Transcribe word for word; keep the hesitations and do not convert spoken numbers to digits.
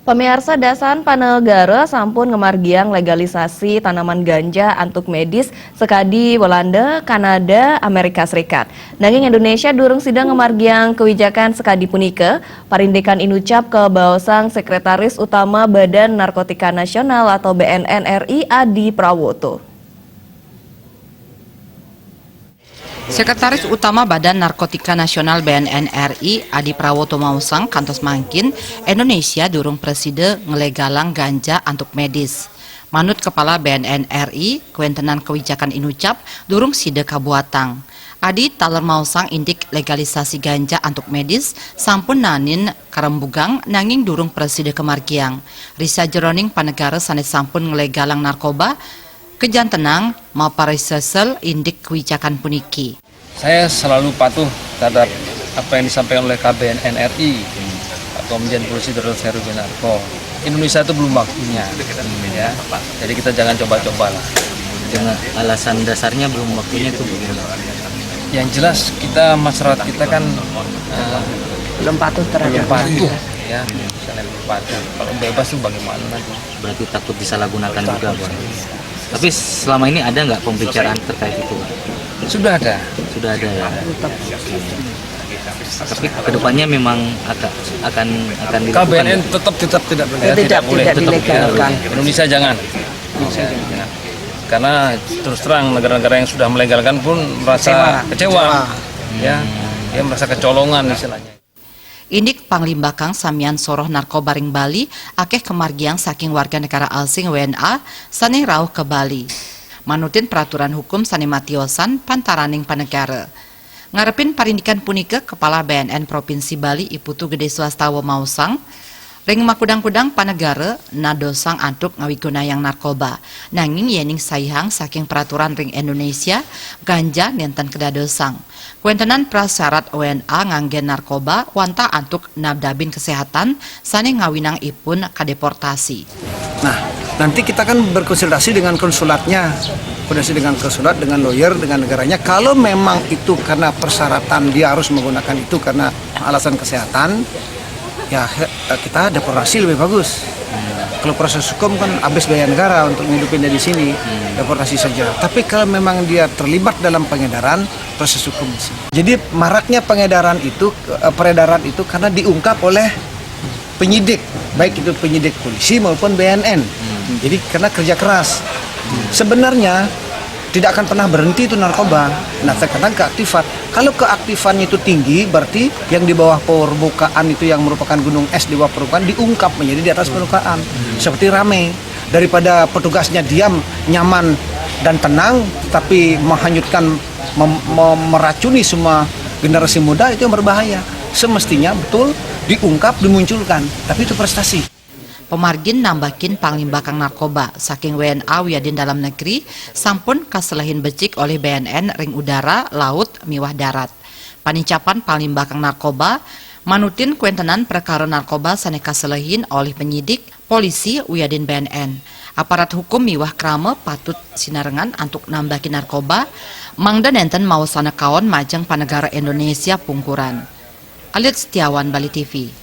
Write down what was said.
Pamiarsa, dasan panegara sampun ngamargiang legalisasi tanaman ganja antuk medis sakadi Walanda, Kanada, Amerika Serikat. Nanging Indonesia durung sida ngamargiang kawijakan sakadi punika, parindikan inucap kabaosang Sekretaris Utama Badan Narkotika Nasional atau B N N R I, Adi Prawoto. Sekretaris Utama Badan Narkotika Nasional B N N R I, Adi Prawoto, maosang kantos mangkin Indonesia durung prasida nglegalang ganja antuk medis. Manut Kepala B N N R I, kawéntenan kawijakan inucap durung sida kabuatang. Adi taler maosang indik legalisasi ganja antuk medis sampun naenin karembugang nanging durung prasida kamargiang. Ri sajeroning panegara sané sampun nglegalang narkoba, kajantenang maparisesel indik kawijakan puniki. Saya selalu patuh terhadap apa yang disampaikan oleh K B N N R I atau menjadi polisi terhadap Heru Winarko. Indonesia itu belum waktunya, ya. Jadi kita jangan coba-coba lah. Dengan alasan dasarnya belum waktunya itu bagaimana? Yang jelas kita, masyarakat kita kan eh, Belum patuh belum terhadap patuh, ya. Misalnya belum patuh. Kalau bebas tuh bagaimana nanti? Berarti takut disalahgunakan juga, Bang. Tapi selama ini ada nggak pembicaraan terkait itu, Bang? Sudah ada. Sudah ada ya. Oke. Tapi kedepannya memang akan akan akan dilakukan. K B N N Ya? tetap tetap tidak boleh. Ya, tidak, boleh. tidak Tetap dilegalkan. Indonesia jangan. Indonesia jangan. Karena terus terang negara-negara yang sudah melegalkan pun merasa kecewa, ya. Dia merasa kecolongan istilahnya. Indik panglimbakang samian soroh narkoba ring Bali akéh kamargiang saking warga negara asing W N A sané rauh ka Bali. Manutin peraturan hukum sané matiosan pantaraning panegara. Ngarepin parindikan punika, Kepala B N N Provinsi Bali, I Putu Gedé Swastawa, maosang, ring makudang-kudang panegara nadosang antuk ngawigunayang narkoba. Nanging yéning saihang saking peraturan ring Indonesia, ganja nénten kadadosang. Kawéntenan prasyarat W N A nganggén narkoba wantah antuk nabdabin kesehatan sané ngawinang ipun kadeportasi. Nah, nanti kita kan berkonsultasi dengan konsulatnya, koordinasi dengan konsulat, dengan lawyer, dengan negaranya. Kalau memang itu karena persyaratan dia harus menggunakan itu karena alasan kesehatan, ya he- kita deportasi lebih bagus. Kalau proses hukum kan habis biaya negara untuk menghidupin dia di sini, deportasi saja. Tapi kalau memang dia terlibat dalam pengedaran, proses hukum di sini. Jadi maraknya pengedaran itu, eh, peredaran itu karena diungkap oleh penyidik, baik itu penyidik polisi maupun B N N. Jadi karena kerja keras. Sebenarnya tidak akan pernah berhenti itu narkoba. Nah, terkadang keaktifan. Kalau keaktifannya itu tinggi, berarti yang di bawah permukaan itu yang merupakan gunung es di bawah permukaan diungkap menjadi di atas permukaan. Seperti rame. Daripada petugasnya diam, nyaman dan tenang, tapi menghanyutkan, mem- mem- meracuni semua generasi muda, itu yang berbahaya. Semestinya betul diungkap, dimunculkan, tapi itu prestasi. Pamargin nambakin panglimbakang narkoba saking W N A wiadin dalam negeri sampun kaselehin becik olih B N N ring udara, laut, miwah darat. Panincapan panglimbakang narkoba manutin kawéntenan prekara narkoba sané kaselehin olih penyidik, polisi, wiadin B N N. Aparat hukum miwah krama patut sinarengan antuk nambakin narkoba, mangda nénten mawasana kaon majeng panegara Indonesia pungkuran. Alit Setiawan, Bali T V.